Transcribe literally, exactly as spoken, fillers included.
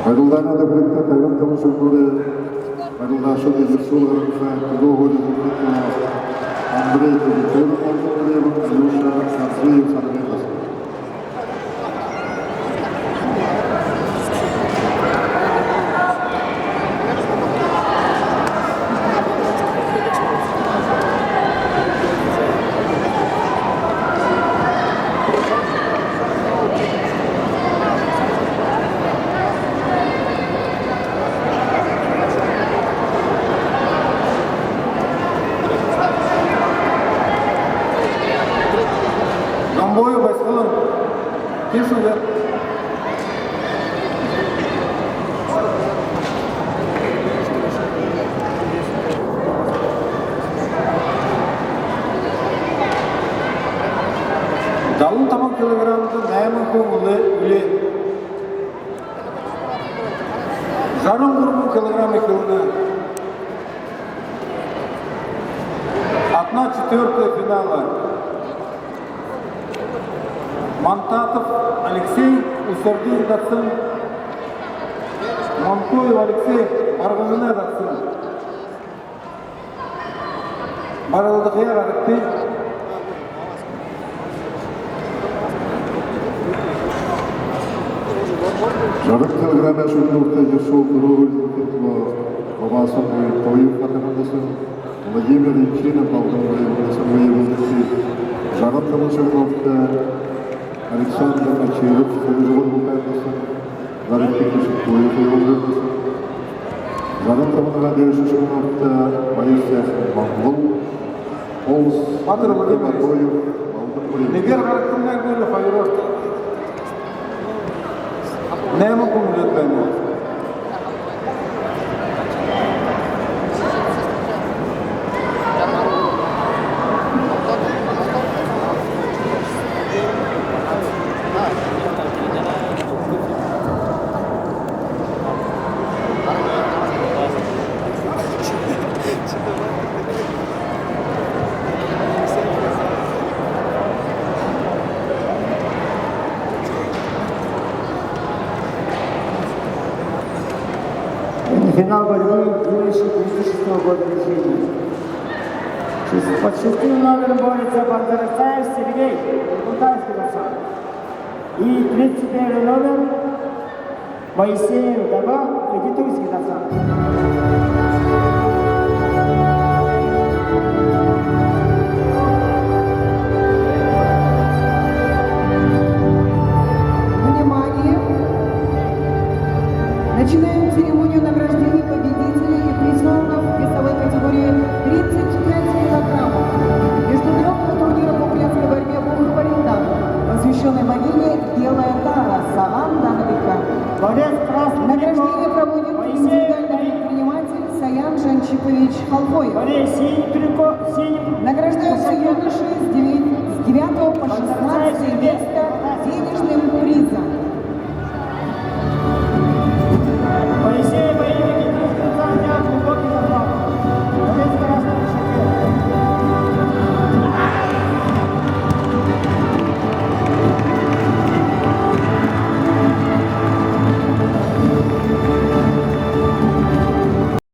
Харилдааны дүрбэдэхи, табин табан шүлэгөөрөө харилдаашад Ерсуул гараха, түрүү һуури Андрей Кубиков, Алтан Гребен, Илюша Саргиев, Саргиев. Гомбоев Баясхалан. Тиишээ. Далан табан килограммда найман хүн үлөө-, үлөө. Жаран гурбан килограмм эхилнэ. Одна четвёртая финала. Мантатов Алексей, Усардын дасан. Монтуев Алексей, Баргажанай дасан. Барилдахаяа гарагты. Жаран килограмм шүлэгөөрөө Ерсуул түрүү һуури Бабасан Буй-, Буйнов хатарһан дасан. Владимир Ичинов, Балдан Буйнов, Буйнов. Жаран табан шүлэгөөрөө Александр Очиров, Сэлэжэ Бултайн дасан. Жаран табан шүлэгөөрөө Бориса Иванов дасан. Жаран табан шүлэгөөрөө Борис Монгол. Ол Батыр Владимирович. Батоев, Балдан Буйнов. Нэгээр гарагты, нэгээр хоёроор. Найман хүн үлөөд байна. Финал борьбы, юноши две тысячи шестого года рождения. Шест-, под шестым номером борется Бандерасаев Сергей, Кутайский дасан. И тридцать первый номер Моисеев Даба, Эгитуйский дасан. Внимание! Начинаем церемонию награждения победителей и призёров весовой категории тридцать пять килограммов международного турнира по бурятской борьбе «Бух Барилдаан», посвящённой богине Белая Тара, Сагаан Данабика. Борец красный. Награждение проводит индивидуальный предприниматель Саян Жанчипович Халфоев. Борец синий трико, синий. Награждаются юноши с девя-, с девятого по шестнадцатое место.